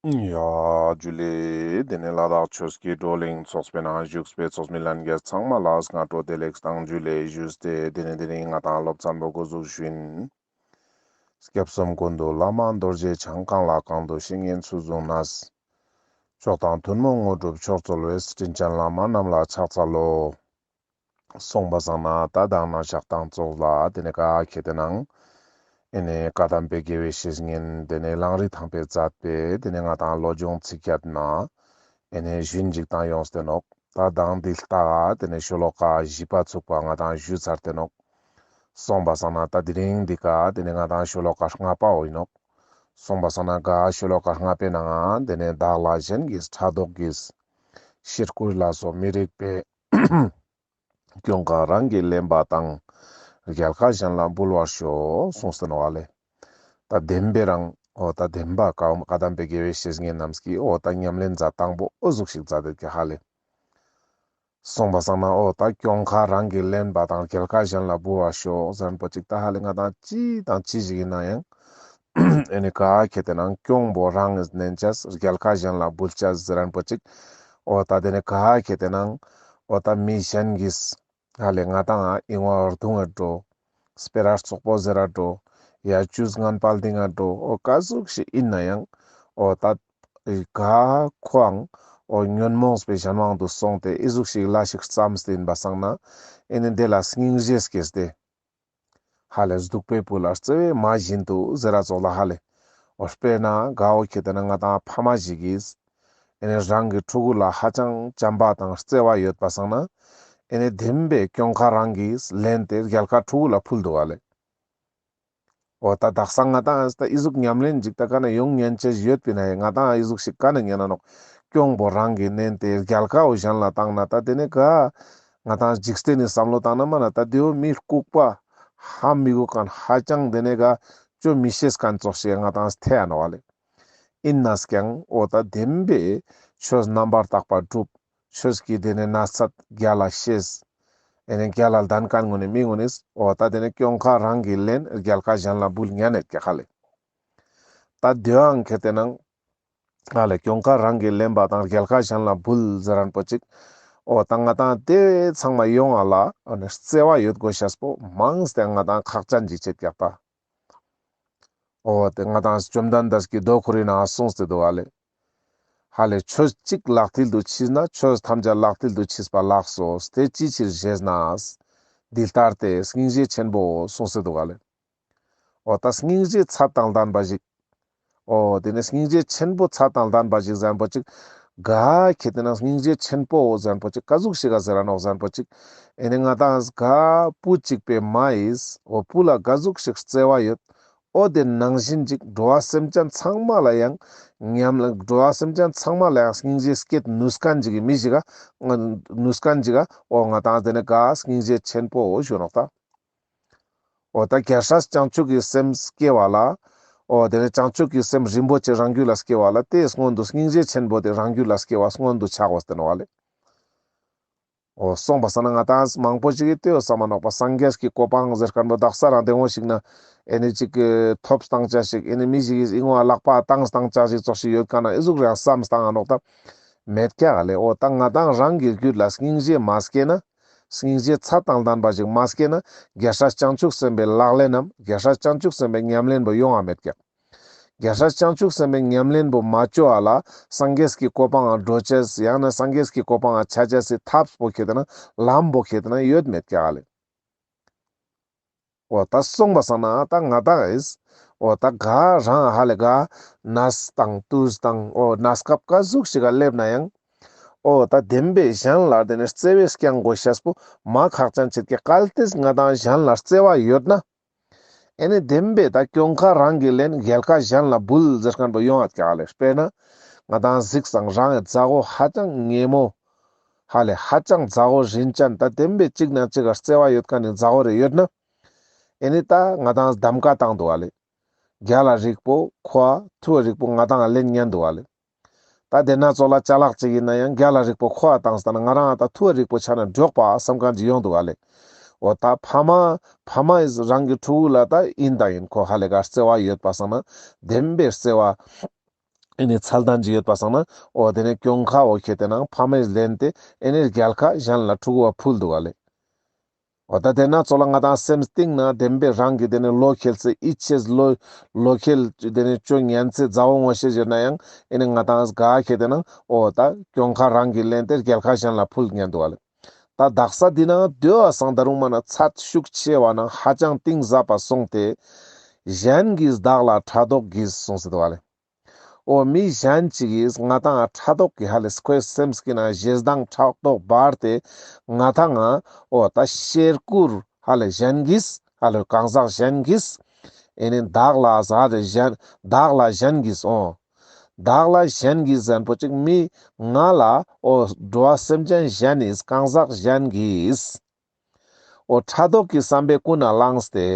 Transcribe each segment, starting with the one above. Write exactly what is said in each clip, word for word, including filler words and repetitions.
ཡ་ཇུ་ལེ། དེ་ནས་ལ་དྭགས་ཆོས་ཀྱི་བགྲོ་གླེང་ཚོགས་པའི་ནང་བཞུགས་པའི་ཚོགས་མི་ལྷན་རྒྱས་ཚང་མ་ལ་སྔ་དྲོ་བདེ་ལེགས་དང་ཇུ་ལེ་ཞུས་ཏེ། དེ་ནས་དེ་རིང་ང་དང་སློབ་ཚན་པོ་འགོ་འཛུགས་ཞུ་ཡིན། སྐྱབས་གསུམ་ཀུན་འདུས་བླ་མ་རྡོ་རྗེ་འཆང་། གང་ལ་གང་འདུལ་བཤེས་གཉེན་ཚུལ་བཟུང་ནས། མཆོག་དང་ཐུན་མོང་དངོས་གྲུབ་མཆོག་སྩོལ་བའི། དྲིན་ཅན་བླ་མ་རྣམས་ལ་ཕྱག་འཚལ་ལོ། སོང་པ་སང་ན་ད་མདང་ནང་ཞག་དང་ཙོགས་ལ་དེ་ནས་ག་ཁེ་ཏེ་ནང་ཨེ་ནས་བཀའ་གདམས་པའི་དགེ་བའི་བཤེས་གཉེན་དེ་ནས་གླང་རི་ཐང་པའི་མཛད་པའི་དེ་ནས་ང་དང་བློ་སྦྱོང་ཚིག་བརྒྱད་ནང་ཨེ་ནས་ཞུན་ཅིག་དང་ཡོངས་ཏེ་ནོག། ད་མདང་འདི་ལྟ་ག་དེ་ནས་ཤོ་ལོ་ཀ་བཞི་པ་ཚུགས་པ་ང་དང་ཞུ་ཚར་ཏེ་ནོག། སོང་པ་སང་ན་ད་དེ་རིང་འདི་ཀ་དེ་ནས་ང་དང་ཤོ་ལོ་ཀ་ལྔ་པ་འོ་ཡིན་ནོག། སོང་པ་སང་ན་ག་ཤོ་ལོ་ཀ་ལྔ་པའི་ནང་ང་དེ་ནས་བདག་ལ་གཞན་གྱིས་ཕྲག་དོག་གིས། ཕྱིར་རྐུ་ལ་སོགས་མི་རིགས་པའི། གྱོང་ཁ་རང་གིས་ལེན་པ་དང་། རྒྱལ་ཁ་གཞན་ལ་འབུལ་བར་ཤོག་གསུངས་ཏེ་ནོག་ལེ། ད་བདེན་པའི་རང་འོ་ད་བདེན་པ་བཀའ་གདམས་པའི་དགེ་བའི་བཤེས་གཉེན་རྣམས་ཀྱིས་འོ་ད་ཉམས་ལེན་མཛད་སྟངས་པོ་འོ་ཟུག་ཞིག་མཛད་དེ་ཀྱག་ཧ་ལེ། སོང་པ་སང་ན་འོ་ད་གྱོང་ཁ་རང་གིས་ལེན་པ་དང་རྒྱལ་ཁ་གཞན་ལ་འབུལ་བར་ཤོག་ཟེར་མཁན་པོ་ཅིག་ད་ཧ་ལེ་ང་དང་ཅི་དང་ཅི་ཞིག་ཡིན་ན་ཡང་ཨེ་ནི་ག་ཁེ་ཏེ་ནང་གྱོང་པོ་རང་གིས་ལེན་ཅེས་རྒྱལ་ཁ་གཞན་ལ་འབུལ་ཅེས་ཟེར་མཁན་པོ་ཅིག་འོ་ད་དེ་ནི་ག་ཁེ་ཏེ་ནང་འོ་ད་མི་གཞན་གྱིས་ཧ་ལེ་ང་དང་ཨི་ངོ་རྡུང་ངེ་འགྲོ། སྤེ་ར་རྩོག་པོ་ཟེར་ར་འགྲོ། ཡ་ཅུས་ངན་པ་ལྡིང་ང་འགྲོ། འོ་ག་ཟུག་ཞིག་ཡིན་ན་ཡང་འོ་ད་ག་ཁོའང་འོ་ཉོན་མོངས་པའི་གཞན་དབང་དུ་སོང་སྟེ་ཨི་ཟུག་ཞིག་ལས་ཤིག་བརྩམས་ཏེ་ཡིན་པ་སང་ན་ཨེ་ནི་དེ་ལ་སྙིང་རྗེ་སྐྱེས་ཏེ། ཧ་ལེ་གདུག་པའི་བུ་ལ་བརྩེ་བས་མ་བཞིན་དུ་ཟེར་ར་ཙོགས་ལ་ཧ་ལེ། འོ་དཔེར་ན་ག་འོ་ཁེ་ཏེ་ན་ང་དང་ཕ་མ་ཞིག་གིས་ཨེ་ནི་རང་གི་ཕྲུ་གུ་ལ་ཧ་ཅང་བྱམས་པ་དང་བརྩེ་བ་ཡོད་པ་སང་ན་ཨེ་ནི་བདེན་པའི་གྱོང་ཁ་རང་གིས་ལེན་ཏེ་རྒྱལ་ཁ་ཕྲུ་གུ་ལ་ཕུལ་འདུག་ཧ་ལེ། འོ་ད་དག་ས་ང་དང་ད་ཨི་ཟུག་ཉམས་ལེན་ཅིག་ད་ག་ན་ཡོང་ཉན་ཅེས་ཡོད་པིན་ན་ཡང་ང་དང་ཨི་ཟུག་ཞིག་ག་ན་ཉན་ན་ནོག། གྱོང་པོ་རང་གིས་ལེན་ཏེ་རྒྱལ་ཁ་བོ་གཞན་ལ་བཏང་ན་ད་དེ་ནི་ག་ང་དང་འཇིག་རྟེན་ནི་བསམ་བློ་བཏང་ན་མ་ན་ད་དེ་བོ་མི་ལྐུགས་པ་ཧ་མི་གོ་མཁན་ཧ་ཅང་དེ་ནི་ག་ཅོ་མི་ཤེས་མཁན་ཙོགས་ཤིག་ང་དང་ཐེ་ཡ་ནོག་ལེ། ཡིན་ན་ཡང་འོ་ད་བདེན་པའི་ཆོས་རྣམ་པར་དག་པ་སྒྲུབ། ཆོས་ཀྱི་དེ་ནས་ན་ཚད་རྒྱལ་ལ་ཤེས། ཨེ་ནི་རྒྱལ་ལ་ལྡན་མཁན་ངོ་ནས་མི་ངོ་ནས་འོ་ད་དེ་ནས་གྱོང་ཁ་རང་གིས་ལེན་རྒྱལ་ཁ་གཞན་ལ་འབུལ་ཉན་ནས་ཀྱག་ཧ་ལེ། ད་དེའང་ཁེ་ཏེ་ནང་ཧ་ལེ་གྱོང་ཁ་རང་གིས་ལེན་པ་དང་རྒྱལ་ཁ་གཞན་ལ་འབུལ་ཟེར་མཁན་པོ་ཅིག་འོ་ད་ང་དང་དེ་ཚང་མ་ཡོང་བ་ལ་ཨ་ནི་བརྩེ་བ་ཡོད་དགོས་ཤེས་པོ་མང་སྟེ་ང་དང་ཁག་ཅན་ཅིག་ཆེད་ཀྱག་ད། འོ་དེ་ང་དང་བཅོམ་ལྡན་འདས་ཀྱིས་མདོ་ཁོ་རའི་ནང་གསུངས་ཏེ་འདུག་ཧ་ལེ། ཧ་ལེ་ཆོས་གཅིག་ལག་མཐིལ་དུ་མཆིས་ན་ཆོས་ཐམས་ཅད་ལག་མཐིལ་དུ་མཆིས་པ་ལགས་སོ། དེ་ཅིའི་ཕྱིར་ཞེ་ན། འདི་ལྟ་སྟེ་སྙིང་རྗེ་ཆེན་པོ་གསུངས་ཏེ་འདུག་ཧ་ལེ། འོ་ད་སྙིང་རྗེ་ཚད་དང་ལྡན་པ་ཞིག་འོ་དེ་ནས་སྙིང་རྗེ་ཆེན་པོ་ཚད་དང་ལྡན་པ་ཞིག་ཟེར་མཁན་པོ་ཅིག་ག་ཁེ་ཏེ་ན་སྙིང་རྗེ་ཆེན་པོ་ཟེར་མཁན་པོ་ཅིག་ག་ཟུག་ཞིག་ག་ཟེར་ར་ནོག་ཟེར་མཁན་པོ་ཅིག་ཨེ་ནི་ང་དང་ག་བུ་གཅིག་པའི་མ་ཡིས་འོ་བུ་ལ་ག་ཟུག་ཞིག་བརྩེ་བ་ཡོད། འོ་དེ་ནང་བཞིན་ཅིག་འགྲོ་བ་སེམས་ཅན་ཚང་མ་ལ་ཡང་ཉམས་ལེན་འགྲོ་བ་སེམས་ཅན་ཚང་མ་ལ་ཡང་སྙིང་རྗེ་སྐྱེད་ནུས་མཁན་ཅིག་གི་མི་ཞིག་ག་ནུས་མཁན་ཅིག་ག་འོ་ང་དང་དེ་ནི་ག་སྙིང་རྗེ་ཆེན་པོ་ཞུ་ནོག་ད། འོ་ད་རྒྱལ་སྲས་བྱང་ཆུབ་ཀྱི་སེམས་སྐྱེ་བ་ལ། འོ་དེ་ནི་བྱང་ཆུབ་ཀྱི་སེམས་རིན་པོ་ཆེ་རང་རྒྱུད་ལ་སྐྱེ་བ་ལ་དེའི་སྔོན་དུ་སྙིང་རྗེ་ཆེན་པོ་དེ་རང་རྒྱུད་ལ་སྐྱེ་བ་སྔོན་དུ་ཆགས་དགོས་ཏེ་ནོག་ལེ། འོ་སོང་པ་སང་ན་ང་དང་མང་པོ་ཞིག་གིས་དེའོ་བསམ་མ་ནོག་པ་སངས་རྒྱས་ཀྱི་གོ་འཕང་ཟེར་མཁན་པོ་དག་ས་རང་དེ་ངོ་ཞིག་ན་ཨེ་ནི་ཅིག་ཐོབ་སྟངས་ཅ་ཞིག་ཨེ་ནི་མི་ཞིག་གིས་ཨི་ངོ་ལག་པ་བཏང་སྟངས་ཅ་ཞིག་ཙོགས་ཤིག་ཡོད་མཁན་ན་ཨི་ཟུག་རང་བསམ་སྟངས་ཨ་ནོག་ད། མེད་ཀྱག་ལེ། འོ་ད་ང་དང་རང་གི་རྒྱུད་ལ་སྙིང་རྗེ་མ་སྐྱེས་ན། སྙིང་རྗེ་ཚད་དང་ལྡན་པ་ཞིག་མ་སྐྱེས་ན་རྒྱལ་སྲས་བྱང་ཆུབ་སེམས་དཔའི་ལག་ལེན་ནམ་རྒྱལ་སྲས་བྱང་ཆུབ་སེམས་དཔའི་ཉམས་ལེན་པོ་ཡོང་བ་མེད་ཀྱག། རྒྱལ་སྲས་བྱང་ཆུབ་སེམས་དཔའི་ཉམས་ལེན་པོ་མ་ཅོ་བ་ལ་སངས་རྒྱས་ཀྱི་གོ་འཕང་ང་འགྲོ་ཅེས་ཡང་ན་སངས་རྒྱས་ཀྱི་གོ་འཕང་ང་ཆ་ཅེས་སི་ཐབས་པོ་ཁེ་ཏེ་ན་ལམ་པོ་ཁེ་ཏེ་ན་ཡོད་མེད་ཀྱག་ལེ། འོ་ད་སོང་པ་སང་ན་ད་ང་དང་ཨིས་འོ་ད་ག་རང་ཧ་ལེ་ག་ནས་དང་དུས་དང་འོ་གནས་སྐབས་ག་ཟུག་ཞིག་ག་སླེབས་ན་ཡང་འོ་ད་བདེན་པའི་གཞན་ལ་དེ་ནི་བརྩེ་བས་བསྐྱང་དགོས་ཤེས་པོ་མ་ཁག་ཅན་ཆེད་ཀྱི་གལ་ཏེ་ང་དང་གཞན་ལ་བརྩེ་བ་ཡོད་ན། ཨེ་ནི་བདེན་པའི་ད་གྱོང་ཁ་རང་གིས་ལེན་རྒྱལ་ཁ་གཞན་ལ་འབུལ་ཟེར་མཁན་པོ་ཡོང་ང་ཀྱག་ལེ། དཔེར་ན་ང་དང་གཟིགས་སང་རང་གི་མཛའ་བོ་ཧ་ཅང་ཉེ་མོ། ཧ་ལེ་ཧ་ཅང་མཛའ་བོ་རིན་ཅན་ད་བདེན་པའི་གཅིག་ན་གཅིག་ག་བརྩེ་བ་ཡོད་མཁན་ནི་མཛའ་བོ་རེ་ཡོད་ན། ཨེ་ནི་ད་ང་དང་གདམ་ཀ་བཏང་འདུག་ག་ལེ། རྒྱལ་ལ་རིག་པོ་ཁོ་ཨ་ཐུ་བ་རིག་པོ་ང་དང་ལེན་ཉན་འདུག་ག་ལེ། ད་དེ་ན་ཙོགས་ལ་ཅ་ལག་ཅིག་ཡིན་ན་ཡང་རྒྱལ་ལ་རིག་པོ་ཁོ་ཨ་བཏང་སྟེ་ན་ང་རང་ཨ་ད་ཐུ་བ་རིག་པོ་ཆ་ན་འགྲོགས་པ་བསམ་མཁན་ཅིག་ཡོང་འདུག་ག་ལེ། འོ་ད་ཕ་མ་ཕ་མ་ཡིས་རང་གི་ཕྲུ་གུ་ལ་ད་ཡིན་ད་ཡིན་ཁོ་ཧ་ལེ་ག་བརྩེ་བ་ཡོད་པ་སང་ན་བདེན་པའི་བརྩེ་བ་ ཨེ་ནི་ཚད་ལྡན་ཅིག་ཡོད་པ་སང་ན་འོ་དེ་ནི་གྱོང་ཁ་འོ་ཁེ་ཏེ་ན་ཕ་མས་ལེན་ཏེ་ཨེ་ནི་རྒྱལ་ཁ་གཞན་ལ་ཕྲུ་གུ་བ་ཕུལ་འདུག་ག་ལེ། འོ་ད་དེ་ན་ཙོགས་ལ་ང་ཏང་སེམས་གཏིང་ན་བདེན་པའི་རང་གི་དེ་ནི་བློ་ཁེལ་ཚེ་ཡིད་ཆེས་བློ་བློ་ཁེལ་དེ་ནི་ཅོ་ཉན་ཚེ་མཛའ་བོ་ངོ་ཤེས་ཡོད་ན་ཡང་ཨེ་ནི་ང་ཏང་ག་ཁེ་ཏེ་ན་འོ་ད་གྱོང་ཁ་རང་གི་ལེན་ཏེ་རྒྱལ་ཁ་གཞན་ལ་ཕུལ་ཉན་འདུག་ག་ལེ། ད་དག་ས་འདི་ན་དེ་བ་སང་ད་རུང་མ་ན་ཚད་ཤུགས་ཆེ་བ་ན་ཧ་ཅང་གཏིང་ཟབ་པ་སོང་སྟེ། གཞན་གྱིས་བདག་ལ་ཕྲག་དོག་གིས་གསུངས་སེ་འདུག་ག་ལེ། འོ་མི་གཞན་ཅིག་གིས་ང་ཏང་ཕྲག་དོག་གི་ཧ་ལེ་ཁོའི་སེམས་ཀྱི་ན་ཞེ་སྡང་ཕྲག་དོག་འབར་ཏེ་ང་ཏང་ང་འོ་ད་ཤེར་སྐུར་ཧ་ལེ་གཞན་གྱིས་ཧ་ལེ་གང་ཟག་གཞན་གྱིས་ཨེ་ནི་བདག་ལ་ཟ་རེ་གཞན་བདག་ལ་གཞན་གྱིས་འོ། བདག་ལ་གཞན་གྱིས་ཟེར་ཁན་པོ་ཅིག་མི་ང་ལ་འོ་འགྲོ་བ་སེམས་ཅན་གཞན་ནི་གང་ཟག་གཞན་གྱིས་འོ་ཕྲག་དོག་གི་བསམ་པས་ཀུན་ནས་བསླངས་ཏེ།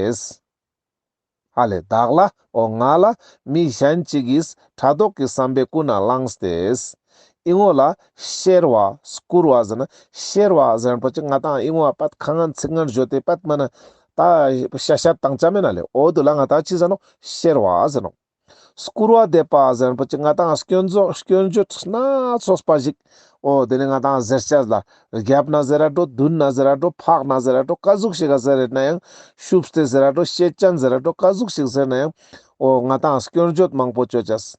ཧ་ལེ་བདག་ལ་འོ་ང་ལ་མི་གཞན་ཅིག་གིས་ཕྲག་དོག་གི་བསམ་པས་ཀུན་ནས་བསླངས་ཏེ། ཨི་ངོ་ལ་ཤེར་བ་སྐུར་བ་ཟེར་ན་ཤེར་བ་ཟེར་ཁན་པོ་ཅིག་ང་ཏང་ཨི་ངོ་བ་པད་ཁ་ངན་ཚིག་ངན་བརྗོད་དེ་པད་མ་ན་ད་ཤ་ཤ་བཏང་ཅ་མེད་ན་ལེ། འོ་དུ་ལ་ང་ཏང་ཅི་ཟེར་ནོག་ཤེར་བ་ཟེར་ནོག་སྐུར་བ་འདེབས་པ་ཟེར་ཁན་པོ་ཅིག་ང་ཏང་སྐྱོན་བརྗོད་སྐྱོན་བརྗོད་སྣ་ཚོགས་པ་ཞིག་འོ་དེ་ནི་ང་ཏང་ཟེར་ཅེས་ལ་རྒྱབ་ན་ཟེར་ར་འགྲོ་མདུན་ན་ཟེར་ར་འགྲོ་ཕག་ན་ཟེར་ར་འགྲོ་ཀ་ཟུག་ཞིག་ག་ཟེར་རེད་ན་ཡང་ཤུབས་ཏེ་ཟེར་ར་འགྲོ་ཤེད་ཅན་ཟེར་ར་འགྲོ་ཀ་ཟུག་ཞིག་ཟེར་ན་ཡང་འོ་ང་ཏང་སྐྱོན་བརྗོད་མང་པོ་བརྗོད་ཅེས།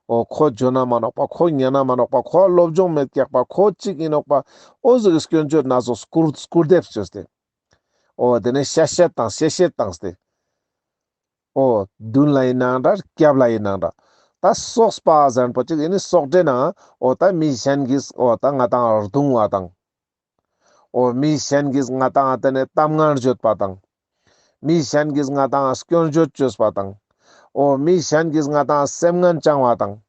འོ་ཁོ་འཇོན་ན་མ་ནོག་པ། ཁོ་ཉན་ན་མ་ནོག་པ། ཁོ་སློབ་སྦྱོང་མེད་ཀྱག་པ། ཁོ་ཅིག་ཡིན་ནོག་པ། འོ་ཟུག་གི་སྐྱོན་བརྗོད་སྣ་ཚོགས་སྐུར་སྐུར་འདེབས་བཅོས་ཏེ། འོ་དེ་ནས་བཤད་བཤད་དང་བཤད་བཤད་བཏང་སྟེ། འོ་མདུན་ལ་ཡིན་ནའང་འདྲ་རྒྱབ་ལ་ཡིན་ནའང་འདྲ། ད་སོགས་པ་ཟེར་ཁན་པོ་ཅིག་ཡིན་ནི་སོགས་འདྲེ་ན་འོ་ད་མི་གཞན་གྱིས་འོ་ད་ང་ཏང་རྡུང་བ་དང་། འོ་མི་གཞན་གྱིས་ང་ཏང་དེ་ནས་གཏམ་ངན་བརྗོད་པ་དང་། མི་གཞན་གྱིས་ང་ཏང་སྐྱོན་བརྗོད་བཅོས་པ་དང་། འོ་མི་གཞན་གྱིས་ང་ཏང་སེམས་ངན་བཅང་བ་དང་།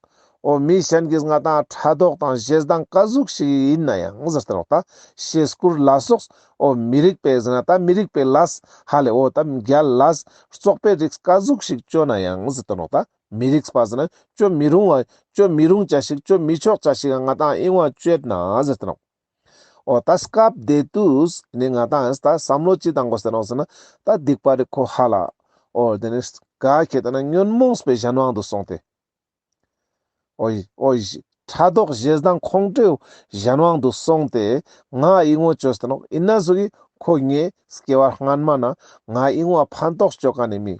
འོ་མི་གཞན་གྱིས་ང་ཏང་ཕྲག་དོག་དང་ཞེ་སྡང་ཀ་ཟུག་ཞིག་ཡིན་ན་ཡང་ཟེར་ཏེ་ནོག་ད་ཤེར་སྐུར་ལ་སོགས་འོ་མི་རིགས་པའི་ཟེར་ན་ད་མི་རིགས་པའི་ལས་ཧ་ལེ་འོ་ད་རྒྱལ་ལས་བཙོག་པའི་རིགས་ཀ་ཟུག་ཞིག་བཅོ་ན་ཡང་ཟེར་ཏེ་ནོག་ད་མི་རིགས་པ་ཟེར་ན་བཅོ་མི་རུང་བ་བཅོ་མི་རུང་ཅ་ཞིག་བཅོ་མི་ཆོག་ཅ་ཞིག་ང་ཏང་ཨིན་བ་བཅོས་ན་ཟེར་ཏེ་ནོག་འོ་ད་སྐབས་དེ་དུས་ནི་ང་ཏང་ད་བསམ་བློ་ཅི་བཏང་དགོས་ཟེར་ནོག་ཟེར་ན་ད་སྡིག་པ་རེ་ཁོ་ཧ་ལ་འོ་དེ་ནི་ག་ཁེ་ཏེ་ན་ཉོན་མོངས་པའི་གཞན་དབང་དུ་སོང་སྟེ། འོ་ཡི་འོ་ཡི་ཕྲག་དོག་ཞེ་སྡང་ཁོང་ཁྲོའི་གཞན་དབང་དུ་སོང་སྟེ་ང་ཨི་ངོ་བཅོས་ཏེ་ནོག་ཨིན་ན་ཟུག་གི་ཁོ་ངའི་སྐྱེ་བ་སྔན་མ་ན་ང་ཨི་ངོ་ཕན་ཐོགས་བཅོ་མཁན་ནི་མི།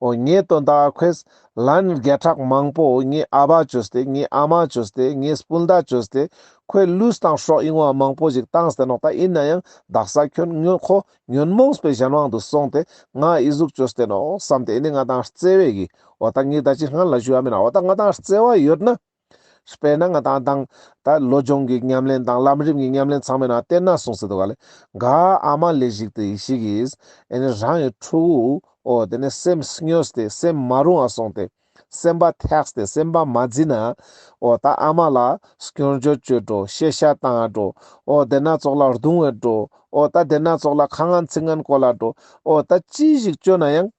འོ་ངའི་དོན་དག་ཁོས་ལན་བརྒྱ་ཕྲག་མང་པོ་ངའི་ཨ་བ་བཅོས་ཏེ་ངའི་ཨ་མ་བཅོས་ཏེ་ངའི་སྤུན་ཟླ་བཅོས་ཏེ་ཁོས་ལུས་དང་སྲོག་ཨི་ངོ་མང་པོ་ཞིག་བཏང་སྟེ་ནོག་ད་ཨིན་ན་ཡང་དག་ས་ཁྱོད་ཉོན་ཁོ་ཉོན་མོངས་པའི་གཞན་དབང་དུ་སོང་སྟེ་ང་ཨི་ཟུག་བཅོས་ཏེ་ནོག་བསམ་སྟེ་ཨེ་ནི་ང་ཏང་བརྩེ་བས་གི་འོ་ད་ངས་ད་ཅི་སྔན་ལ་ཞུ་བ་མིན་ན་འོ་ད་ང་ཏང་བརྩེ་བ་ཡོད་ན། དཔེར་ན་ང་ཏང་དང་ད་བློ་སྦྱོང་གི་ཉམས་ལེན་དང་ལམ་རིམ་གྱི་ཉམས་ལེན་ཚང་མའི་ནང་བསྟན་ན་གསུངས་སེ་འདུག་ག་ལེ། ག་ཨ་མ་ལས་ཞིག་ཏུ་ཡེ་ཤེས་ཀྱིས་ཨེ་ནི་རང་གི་ཕྲུ་གུ་འོ་དེ་ནི་སེམས་སྨྱོས་ཏེ་སེམས་མ་རུང་བ་སོང་སྟེ་སེམས་པ་ཐེགས་ཏེ་སེམས་པ་མ་འཛིན་ན་འོ་ད་ཨ་མ་ལ་སྐྱོན་བརྗོད་བཅོས་འགྲོ་ཤེས་བྱ་བཏང་འགྲོ་འོ་དེ་ན་ཙོགས་ལ་རྡུང་བའི་འགྲོ་འོ་ད་དེ་ན་ཙོགས་ལ་ཁ་ངན་ཚིག་ངན་བཀོལ་ལ་འགྲོ་འོ་ད་ཅི་ཞིག་བཅོས་ན་ཡང་།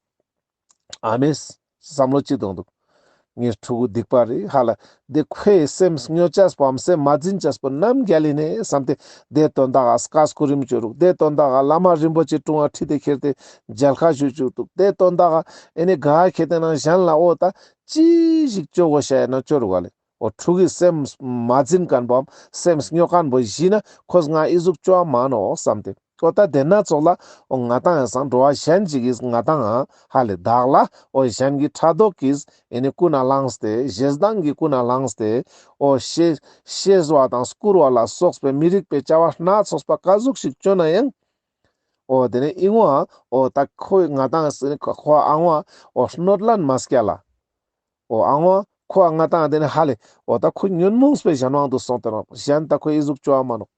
ཨ་མས་བསམ་བློ་ཅི་གཏོང་འདུག་ངའི་ཕྲུ་གུ་སྡིག་པ་རེད་ཧ་ལ། དེ་ཁོའི་སེམས་སྨྱོ་ཅས་པའམ་སེམས་མ་འཛིན་ཅས་པོ་ནམ་རྒྱལ་ལི་ནས་བསམ་སྟེ་དེ་དོན་དག་ག་སྐ་སྐུ་རིམ་བཅོ་རུག་དེ་དོན་དག་ག་བླ་མ་རིན་པོ་ཆེ་དྲུང་ང་ཁྲིད་དེ་ཁྱེར་ཏེ་མཇལ་ཁ་ཞུ་བཅུག་འདུག་དེ་དོན་དག་ག་ཨེ་ནི་ག་ཁེ་ཏེ་ན་གཞན་ལ་འོ་ད་ཅི་ཞིག་བཅོ་དགོས་ཤ་ཡ་ན་བཅོ་རུག་ག་ལེ། འོ་ཕྲུ་གུའི་སེམས་མ་འཛིན་མཁན་པོའམ་སེམས་སྨྱོ་མཁན་པོ་ཞིག་ན་ཁོས་ང་ཨི་ཟུག་བཅོ་བ་མ་ནོག་བསམ་སྟེ། འོ་ད་དེ་ན་ཙོགས་ལ་འོ་ང་ཏང་ཡང་སང་འགྲོ་བ་གཞན་ཅིག་གིས་ང་ཏང་ང་ཧ་ལེ་བདག་ལ་འོ་གཞན་གྱི་ཕྲག་དོག་གིས་ཨེ་ནི་ཀུན་ནས་བསླངས་ཏེ་ཞེ་སྡང་གིས་ཀུན་ནས་བསླངས་ཏེ་འོ་ཤེས་ཤེས་པ་དང་སྐུར་བ་ལ་སོགས་པའི་མི་རིགས་པའི་བྱ་བ་སྣ་ཚོགས་པ་ཀ་ཟུག་ཞིག་བཅོ་ན་ཡང་འོ་དེ་ནི་ཨི་ངོ་འོ་ད་ཁོས་ང་ཏང་ཁོ་ཨ་ངོ་འོ་གནོད་ལན་མ་སྐྱལ་ལ། འོ་ཨ་ངོ་ཁོ་ང་ཏང་དེ་ནི་ཧ་ལེ། འོ་ད་ཁོ་ཉོན་མོངས་པའི་གཞན་དབང་དུ་སོང་སྟེ་ནོག་གཞན་ད་ཁོ་ཨི་ཟུག་བཅོ་བ་མ་ནོག་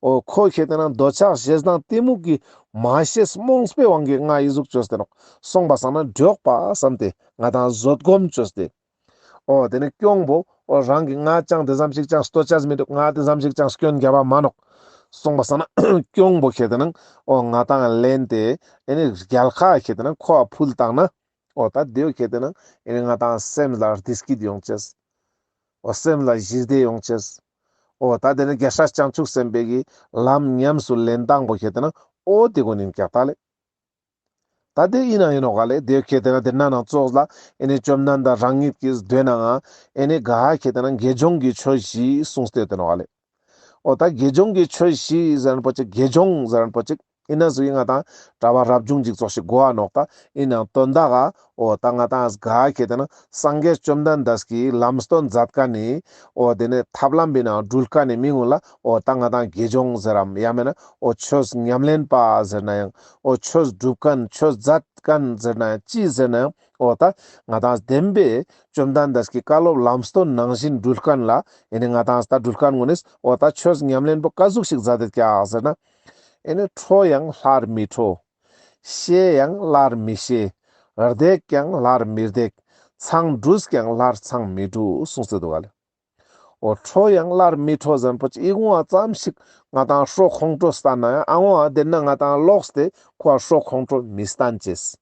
འོ་ཁོ་ཁེ་ཏེ་ན་འདོད་ཆགས་ཞེ་སྡང་གཏི་མུག་གི་མ་ཤེས་རྨོངས་པའི་དབང་གིས་ང་ཨི་ཟུག་བཅོས་ཏེ་ནོག་སོང་པ་སང་ན་འགྲོགས་པ་བསམ་སྟེ་ང་ཏང་བཟོད་སྒོམ་བཅོས་ཏེ། འོ་དེ་ནི་གྱོང་པོ་འོ་རང་གི་ང་ཅང་དེ་ཙམ་ཞིག་ཅང་ལྟོ་ཆས་མི་འདུག་ང་དེ་ཙམ་ཞིག་ཅང་སྐྱོན་རྒྱབ་པ་མ་ནོག་སོང་པ་སང་ན་གྱོང་པོ་ཁེ་ཏེ་ན་འོ་ང་ཏང་ལེན་ཏེ་ཨེ་ནི་རྒྱལ་ཁ་ཁེ་ཏེ་ན་ཁོ་ཕུལ་བཏང་ན། འོ་ད་དེའོ་ཁེ་ཏེ་ན་ཨེ་ནི་ང་ཏང་སེམས་ལ་བདེ་སྐྱིད་ཡོང་ཅེས། འོ་སེམས་ལ་ཞི་བདེ་ཡོང་ཅེས། འོ་ད་དེ་ནི་རྒྱལ་སྲས་བྱང་ཆུབ་སེམས་དཔའི་གི་ལམ་ཉམས་སུ་ལེན་སྟངས་པོ་ཁེ་ཏེ་ན་འོ་དེ་གོ་ནིན་ཀྱག་ད་ལེ། ད་དེ་ཡིན་ན་ཡིན་ནོག་ལེ། དེ་ཁེ་ཏེ་ན་དེ་ན་ནང་ཙོགས་ལ་ཨེ་ནི་བཅོམ་ལྡན་འདས་རང་ཉིད་ཀྱིས་མདོའི་ནང་ང་ཨེ་ནི་ག་ཁེ་ཏེ་ན་དགེ་སྦྱོང་གི་ཆོས་བཞི་གསུངས་ཏེ་ཡོད་ནོག་ལེ། འོ་ད་དགེ་སྦྱོང་གི་ཆོས་བཞི་ཟེར་མཁན་པོ་ཅིག་དགེ་སྦྱོང་ཟེར་མཁན་པོ་ཅིག་ཡིན་ན་ཟུག་ཡིན་ང་ཏང་གྲྭ་པ་རབ་བྱུང་ཅིག་ཙོགས་ཤིག་གོ་འ་ནོག། ད་ཡིན་ནའང་དོན་དག་ག་འོ་ད་ང་ཏང་ག་ཁེ་ཏེ་ན་སངས་རྒྱས་བཅོམ་ལྡན་འདས་ཀྱི་ལམ་སྟོན་མཛད་མཁན་ནི་འོ་དེ་ནི་ཐབས་ལམ་པའི་ནང་འགྲུལ་མཁན་ནི་མི་ངོ་ལ་འོ་ད་ང་ཏང་དགེ་སྦྱོང་ཟེར་རམ་ཡང་མེད་ན་འོ་ཆོས་ཉམས་ལེན་པ་ཟེར་ན་ཡང་འོ་ཆོས་སྒྲུབ་མཁན་ཆོས་མཛད་མཁན་ཟེར་ན་ཡང་ཅི་ཟེར་ན་ཡང་འོ་ད་ང་ཏང་བདེན་པའི་བཅོམ་ལྡན་འདས་ཀྱི་བཀའ་སློབ་ལམ་སྟོན་ནང་བཞིན་འགྲུལ་མཁན་ལ་ཨེ་ནི་ང་ཏང་ད་འགྲུལ་མཁན་ངོ་ནི་འོ་ད་ཆོས་ཉམས་ལེན་པོ་ག་ཟུག་ཞིག་མཛད་དེ་ཀྱག་ཟེར་ན། ཨེ་ནི་ཁྲོ་ཡང་སླར་མི་ཁྲོ། ཤེས་ཡང་སླར་མི་ཤེས། བརྡེག་ཀྱང་སླར་མི་བརྡེག། མཚང་འབྲུས་ཀྱང་སླར་མཚང་མི་འབྲུ་གསུངས་ཏེ་འདུག་ག་ལེ། འོ་ཁྲོ་ཡང་སླར་མི་ཁྲོ་ཟེར་མཁན་པོ་ཅིག་ཨི་ངོ་ཙམ་ཞིག་ང་ཏང་ཁྲོ་ཁོང་ཁྲོ་སྟན་ན་ཡང་ཨ་ངོ་དེ་ན་ང་ཏང་ལོགས་ཏེ་ཁོ་ཁྲོ་ཁོང་ཁྲོ་མི་སྟན་ཅེས།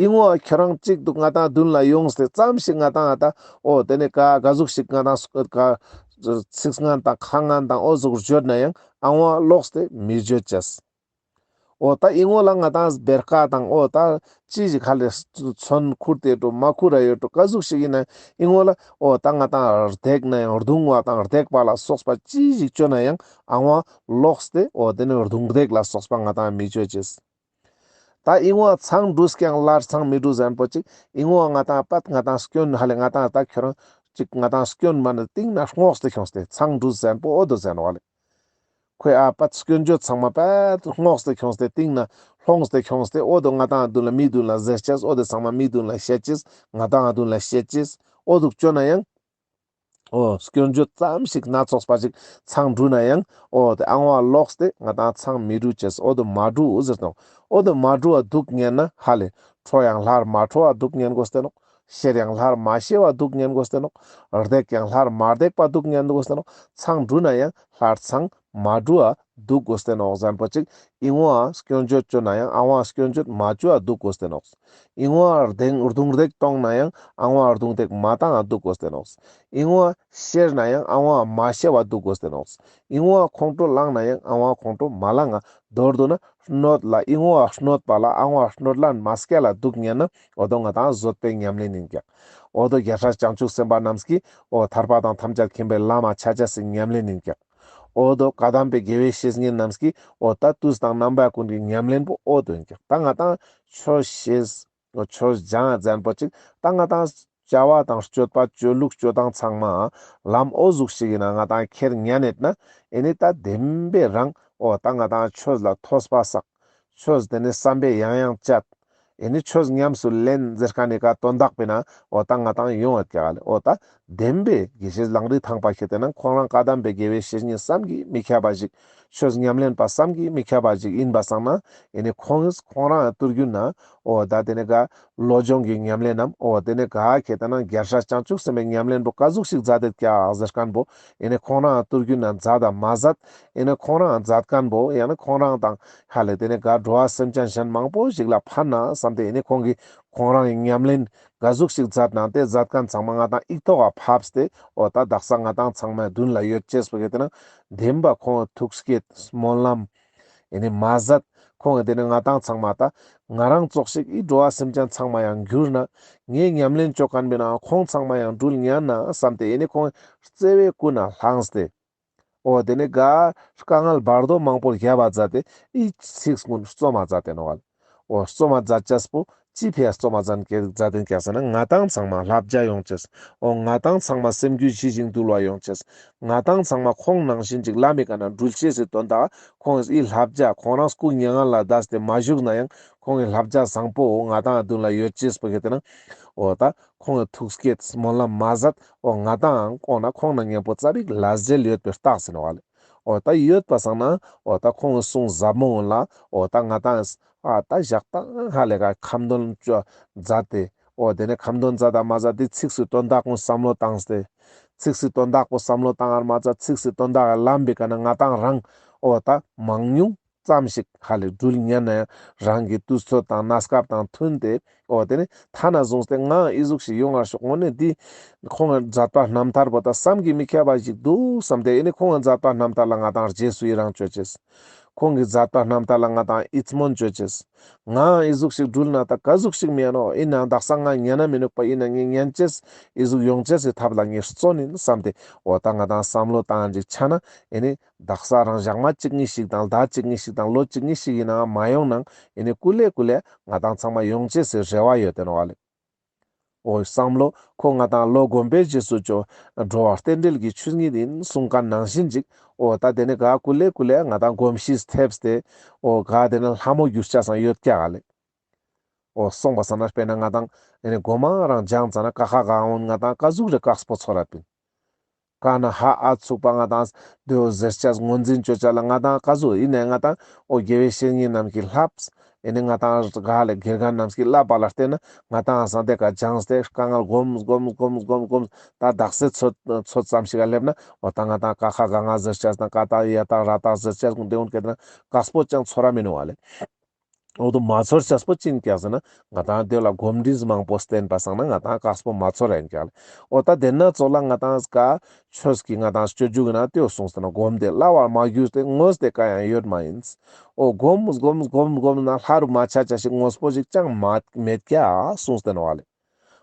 ཨི་ངོ་ཁྱོད་རང་གཅིག་འདུག་ང་ཏང་མདུན་ལ་ཡོངས་ཏེ་ཙམ་ཞིག་ང་ཏང་ཨ་ད་འོ་དེ་ནི་ག་ག་ཟུག་ཞིག་ང་ཏང་ག་ཚིག་ངན་དང་ཁ་ངན་དང་འོ་ཟུག་བརྗོད་ན་ཡང་ཨ་ངོ་ལོགས་ཏེ་མི་བརྗོད་ཅེས། འོ་ད་ཨི་ངོ་ལ་ང་ཏང་བེར་ཀ་དང་འོ་ད་ཅི་ཞིག་ཧ་ལས་ཚོན་ཁུར་ཏེ་འགྲོ་མ་ཁུར་ར་ཡོད་འགྲོ་ག་ཟུག་ཞིག་ཡིན་ན་ཨི་ངོ་ལ་འོ་ད་ང་ཏང་བརྡེག་ན་ཡང་རྡུང་བ་དང་བརྡེག་པ་ལ་སོགས་པ་ཅི་ཞིག་བཅོ་ན་ཡང་ཨ་ངོ་ལོགས་ཏེ་འོ་དེ་ནི་རྡུང་བརྡེག་ལ་སོགས་པ་ང་ཏང་མི་བཅོ་ཅེས། ད་ཨི་ངོ་མཚང་འབྲུས་ཀྱང་སླར་མཚང་མི་འབྲུ་ཟེར་མཁན་པོ་ཅིག་ཨི་ངོ་ང་ཏང་པད་ང་ཏང་སྐྱོན་ཧ་ལས་ང་ཏང་ད་ཁྱོད་རང་ཅིག་ང་ཏང་སྐྱོན་མ་ནི་སྟིང་ན་སྔོགས་ཏེ་ཁྱོངས་ཏེ་མཚང་འབྲུས་ཟེར་མཁན་པོ་འོ་དོ་ཟེར་ནོག་ལེ། ཁོས་ཨ་པད་སྐྱོན་བརྗོད་ཚང་མ་པད་སྔོགས་ཏེ་ཁྱོངས་ཏེ་སྟིང་ན་ལྷོངས་ཏེ་ཁྱོངས་ཏེ་འོ་དོ་ང་ཏང་མདུན་ལ་མི་མདུན་ལ་ཟེར་ཅེས། འོ་དོ་ཚང་མ་མི་མདུན་ལ་བཤད་ཅེས། ང་ཏང་མདུན་ལ་བཤད་ཅེས། འོ་དོ་བཅོ་ན་ཡང་འོ་སྐྱོན་བརྗོད་ཙམ་ཞིག་སྣ་ཚོགས་པ་ཞིག་མཚང་འབྲུ་ན་ཡང་འོ་དེ་ཨ་ངོ་ལོགས་ཏེ་ང་ཏང་མཚང་མི་འབྲུ་ཅེས། འོ་དོ་མ་འབྲུ་ཟེར་དང་། འོ་དོ་མ་འབྲུ་བ་འདུག་ཉན་ན་ཧ་ལས་ཁྲོ་ཡང་སླར་མ་ཁྲོ་བ་འདུག་ཉན་དགོས་ཏེ་ནོག། ཤེར་ཡང་སླར་མ་ཤེ་བ་འདུག་ཉན་དགོས་ཏེ་ནོག། བརྡེག་ཡང་སླར་མ་བརྡེག་པ་འདུག་ཉན་དགོས་ཏེ་ནོག། མཚང་འབྲུ་ན་ཡང་སླར་མཚང་མ་འབྲུ་བ་འདུག་དགོས་ཏེ་ནོག་ཟེར་མཁན་པོ་ཅིག་ཨི་ངོ་ཨ་སྐྱོན་བརྗོད་བཅོ་ན་ཡང་ཨ་ངོ་ཨ་སྐྱོན་བརྗོད་མ་བཅོ་བ་འདུག་དགོས་ཏེ་ནོག། ཨི་ངོ་ཨ་རྡུང་རྡུང་རྡེག་གཏོང་ན་ཡང་ཨ་ངོ་ཨ་རྡུང་རྡེག་མ་བཏང་ང་འདུག་དགོས་ཏེ་ནོག། ཨི་ངོ་ཨ་ཤེར་ན་ཡང་ཨ་ངོ་ཨ་མ་ཤེ་བ་འདུག་དགོས་ཏེ་ནོག། ཨི་ངོ་ཨ་ཁོང་ཁྲོ་ལངས་ན་ཡང་ཨ་ངོ་ཨ་ཁོང་ཁྲོ་མ་ལངས་ང་མདོར་བསྡུ་ན་གནོད་ལ་ཨི་ངོ་ཨ་གནོད་པ་ལ་ཨ་ངོ་ཨ་གནོད་ལན་མ་སྐྱལ་ལ་འདུག་ཉན་ན་འོ་དོ་ང་ཏང་བཟོད་པའི་ཉམས་ལེན་ཡིན་ཀྱག། འོ་དོ་རྒྱལ་སྲས་བྱང་ཆུབ་སེམས་དཔའ་རྣམས་ཀྱིས་འོ་ཐར་པ་དང་ཐམས་ཅད་མཁྱེན་པའི་ལམ་མ་ཆ་ཅེས་སི་ཉམས་ལེན་ཡིན་ཀྱག། འོ་དོ་བཀའ་གདམས་པའི་དགེ་བའི་བཤེས་གཉེན་རྣམས་ཀྱིས་འོ་ད་དུས་དང་རྣམ་པ་ཀུན་གྱི་ཉམས་ལེན་པོ་འོ་དོ་ཡིན་ཀྱག། ད་ང་ཏང་ཆོས་ཤེས་འོ་ཆོས་སྦྱང་ཟེར་མཁན་པོ་ཅིག་ད་ང་ཏང་བྱ་བ་དང་སྤྱོད་པ་སྤྱོད་ལུགས་སྤྱོད་སྟངས་ཚང་མ་ལམ་འོ་ཟུག་ཞིག་ཡིན་ན་ང་ཏང་ཁྱེར་ཉན་ནེད་ན་ཨེ་ནི་ད་བདེན་པའི་རང་འོ་ད་ང་ཏང་ཆོས་ལ་ཐོས་པ་བསགས། ཆོས་དེ་ནི་བསམ་པས་ཡང་ཡང་དཔྱད། ཨེ་ནི་ཆོས་ཉམས་སུ་ལེན་ཟེར་མཁན་ནི་ཀ་དོན་དག་པོའི་ནང་འོ་ད་ང་ཏང་ཡོང་བ་ཀྱག་ལེ། འོ་ད་བདེན་པའི་དགེ་བཤེས་ལང་རི་ཐང་པ་ཁྱེར་ཏེ་ན་ཁོང་རང་བཀའ་གདམས་པའི་དགེ་བའི་བཤེས་གཉེན་བསམ་གྱིས་མི་ཁྱབ་པ་ཞིག། ཆོས་ཉམས་ལེན་པ་བསམ་གྱིས་མི་ཁྱབ་པ་ཞིག་ཡིན་པ་སང་ན་ཨེ་ནི་ཁོང་ཁོང་རང་ཏུར་རྒྱུ་ན་འོ་ད་དེ་ནི་ག་བློ་སྦྱོང་གི་ཉམས་ལེན་ནམ་འོ་དེ་ནི་ག་ཁྱེར་ཏེ་ན་རྒྱལ་སྲས་བྱང་ཆུབ་སེམས་དཔའི་ཉམས་ལེན་པོ་ག་ཟུག་ཞིག་མཛད་དེད་ཀྱག་ཟེར་མཁན་པོ་ཨེ་ནི་ཁོང་རང་ཏུར་རྒྱུ་ན་མཛད་དང་མ་མཛད། ཨེ་ནི་ཁོང་རང་མཛད་མཁན་པོ་ཡང་ན་ཁོང་རང་དང་ཧ་ལས་དེ་ནི་ག་འགྲོ་བ་སེམས་ཅན་གཞན་མང་པོ་ཞིག་ལ་ཕན་ན་བསམ་སྟེ་ཨེ་ནི་ཁོང་གིས་ཁོང་རང་གི་ཉམས་ལེན་ག་ཟུག་ཞིག་མཛད་ན་དེ་མཛད་མཁན་ཚང་མ་ང་ཏང་ཡིག་ཐོག་ག་ཕབས་ཏེ་འོ་ད་དག་ས་ང་ཏང་ཚང་མའི་མདུན་ལ་ཡོད་ཅེས་པོ་ཁྱེར་ཏེ་ན་བདེན་པ་ཁོང་ཐུགས་བསྐྱེད་སྨོན་ལམ་ཨེ་ནི་མ་ཟད་ཁོང་གི་དེ་ནི་ང་ཏང་ཚང་མ་ད་ང་རང་ཙོགས་ཤིག་ཨི་འགྲོ་བ་སེམས་ཅན་ཚང་མ་ཡང་འགྱུར་ན་ངའི་ཉམས་ལེན་བཅོ་མཁན་པའི་ནང་ཁོང་ཚང་མ་ཡང་འགྲུལ་ཉན་ན་བསམ་སྟེ་ཨེ་ནི་ཁོང་བརྩེ་བའི་ཀུན་ནས་བླངས་ཏེ། འོ་དེ་ནི་ག་དཀའ་ངལ་བར་དོ་མང་པོ་བརྒྱབ་པ་མཛད་དེ་ཨི་ཚིག་ཀུན་རྩོམ་མ་མཛད་དེ་ནོག་ལེ། འོ་རྩོམ་མ་མཛད་ཅེས་པོ་ཅི་ཕི་ཡ་རྩོམ་མ་མཛད་དེ་ཀྱག་ཟེར་ན་ང་ཏང་ཚང་མ་བསླབ་བྱ་ཡོང་ཅེས། འོ་ང་ཏང་ཚང་མ་སེམས་རྒྱུད་ཞི་ཞིང་དུལ་བ་ཡོང་ཅེས། ང་ཏང་ཚང་མ་ཁོང་ནང་བཞིན་ཅིག་ལམ་མི་ཀ་ན་འགྲུལ་ཤེས་སི་དོན་དག་ཁོང་གི་ཨི་བསླབ་བྱ་ཁོང་རང་སྐུ་མྱ་ངན་ལས་འདས་ཏེ་མ་བཞུགས་ན་ཡང་ཁོང་གི་བསླབ་བྱ་བཟང་པོ་འོ་ང་ཏང་མདུན་ལ་ཡོད་ཅེས་པོ་ཁྱེར་ཏེ་ན་འོ་ད་ཁོང་གི་ཐུགས་བསྐྱེད་སྨོན་ལམ་མ་ཟད་འོ་ང་ཏང་ཁོང་ན་ཁོང་ན་མཉམ་པོ་ཙ་པིག་ལས་འབྲེལ་ཡོད་པའི་རྟགས་ཟེར་ནོག་ལེ། འོ་ད་ཡོད་པ་སང་ན་འོ་ད་ཁོང་གི་གསུང་ཟབ་མོ་འོ་ལ་འོ་ད་ང་ཏང་ཨ་ད་ཞག་ཏང་ཧ་ལས་ཀ་ཁ་འདོན་བཅོ་མཛད་དེ་འོ་དེ་ནས་ཁ་འདོན་མཛད་དང་མ་མཛད་དེ་ཚིགས་སུ་དོན་དག་ཀུན་བསམ་བློ་བཏང་སྟེ་ཚིགས་སུ་དོན་དག་པོ་བསམ་བློ་བཏང་ངར་མ་ཚད་ཚིགས་སུ་དོན་དག་ལམ་པའི་ཀ་ན་ང་ཏང་རང་འོ་ད་མང་ཉུང་ཙམ་ཞིག་ཧ་ལས་འགྲུལ་ཉན་ན་ཡང་རང་གི་དུས་ཚོད་དང་གནས་སྐབས་དང་མཐུན་ཏེ་འོ་དེ་ནི་ཐ་ན་བཟུང་སྟེ་ང་ཨི་ཟུག་ཞིག་ཡོང་ངར་ཤོག་འོ་ནི་འདི་ཁོང་གི་མཛད་པ་རྣམ་ཐར་པོ་ད་བསམ་གྱིས་མི་ཁྱབ་པ་ཞིག་འདུག་བསམ་སྟེ་ཨེ་ནི་ཁོང་གི་མཛད་པ་རྣམ་ཐར་ལ་ང་ཏང་རྗེས་སུ་ཡི་རང་བཅོ་ཅེས། ཁོང་གི་མཛད་པ་རྣམ་ཐར་ལ་ང་ཏང་ཡིད་སྨོན་བཅོ་ཅེས། ངའང་ཨི་ཟུག་ཞིག་འགྲུལ་ན་ད་ག་ཟུག་ཞིག་མི་ཡ་ནོག། ཨིན་ནའང་དག་ས་ང་ཉན་ན་མི་ནུག་པ། ཨིན་ན་ངས་ཉན་ཅེས་ཨི་ཟུག་ཡོང་ཅེས་སི་ཐབས་ལ་ངས་བརྩོན་ཡིན་བསམ་སྟེ། འོ་ད་ང་ཏང་བསམ་བློ་བཏང་ཅིག་ཆ་ན་ཨེ་ནི་དག་ས་རང་ཞག་མ་གཅིག་གཉིས་ཤིག་དང་ཟླ་གཅིག་གཉིས་ཤིག་དང་ལོ་གཅིག་གཉིས་ཤིག་ཡིན་ནའང་མ་ཡོང་ནའང་ཨེ་ནི་ཀུ་ལེ་ཀུ་ལེ་ང་ཏང་ཚང་མ་ཡོང་ཅེས་སི་རེ་བ་ཡོད་དེ་ནོག་ལེ། འོ་བསམ་བློ་ཁོ་ང་ཏང་བློ་སྒོམ་པའི་རྗེས་སུ་ཅོ། འགྲོ་བ་རྟེན་འབྲེལ་གྱི་ཆོས་ཉིད་ཡིན་གསུང་མཁན་ནང་བཞིན་ཅིག། འོ་ད་དེ་ནི་ག་ཀུ་ལེ་ཀུ་ལེ་ང་ཏང་གོམས་གཤིས་ཐེབས་ཏེ། འོ་ག་དེ་ནི་ལྷ་མོ་གྱུར་ཆ་སང་ཡོད་ཀྱག་ལེ། འོ་སོང་པ་སང་ན་དཔེར་ན་ང་ཏང་ཨེ་ནི་གོ་མ་རང་སྦྱངས་ཙ་ན་ཀ་ཁ་ག་འོན་ང་ཏང་ཀ་ཟུག་རེ་དཀགས་པོ་ཚོར་ར་པིན། ཀ་ན་ཧ་ཨ་ཚུགས་པ་ང་ཏང་དེའོ་ཟེར་ཆ་ངོས་འཛིན་ཅོ་ཆ་ལ་ང་ཏང་ཀ་ཟུག་ཡིན་ནའི་ང་ཏང་འོ་དགེ་བའི་བཤེས་གཉེན་རྣམས་ཀྱིས་ལྷབས། ཨེ་ནི་ང་ཏང་ག་ལེ་དགེ་རྒན་རྣམས་ཀྱིས་བསླབས་པ་ལ་བརྟེན་ན་ང་ཏང་ཨ་སང་དེ་ཀ་སྦྱངས་ཏེ་དཀའ་ངལ་སྒོམས་སྒོམས་སྒོམས་སྒོམས་སྒོམས་ད་དག་ས་ཚོད་ཚོད་ཙམ་ཞིག་ག་སླེབས་ན་འོ་ད་ང་ཏང་ཀ་ཁ་ག་ང་ཟེར་ཆ་དང་ཀ་ཏ་ཡ་ཏ་ར་ཏ་ཟེར་ཆ་དེ་འོན་ཀྱང་དེ་ན་དཀགས་པོ་ཅང་ཚོར་ར་མི་ནུག་ལེ། འོ་དོ་མ་ཚོར་ཆ་པོ་ཅི་ཡིན་ཀྱག་ཟེར་ན་ང་ཏང་དེ་ལ་གོམས་འདྲིས་མང་པོ་བསྟེན་པ་སང་ན་ང་ཏང་དཀགས་པོ་མ་ཚོར་ར་ཡིན་ཀྱག་ལེ། འོ་ད་དེ་ན་ཚོགས་ལ་ང་ཏང་ཀ་ཆོས་ཀྱི་ང་ཏང་སྤྱོད་འཇུག་ན་དེའོ་གསུངས་ཏེ་ན་སྒོམ་དེ་སླ་བར་མ་གྱུར་ཏེ་དངོས་དེ་ཀ་ཡང་ཡོད་མ་ཡིན། འོ་སྒོམ་སྒོམ་སྒོམ་སྒོམ་ན་ལྷ་རུ་མ་ཆ་ཆ་ཞིག་དངོས་པོ་ཞིག་ཅང་མ་མེད་ཀྱག་གསུངས་ཏེ་ནོག་ལེ།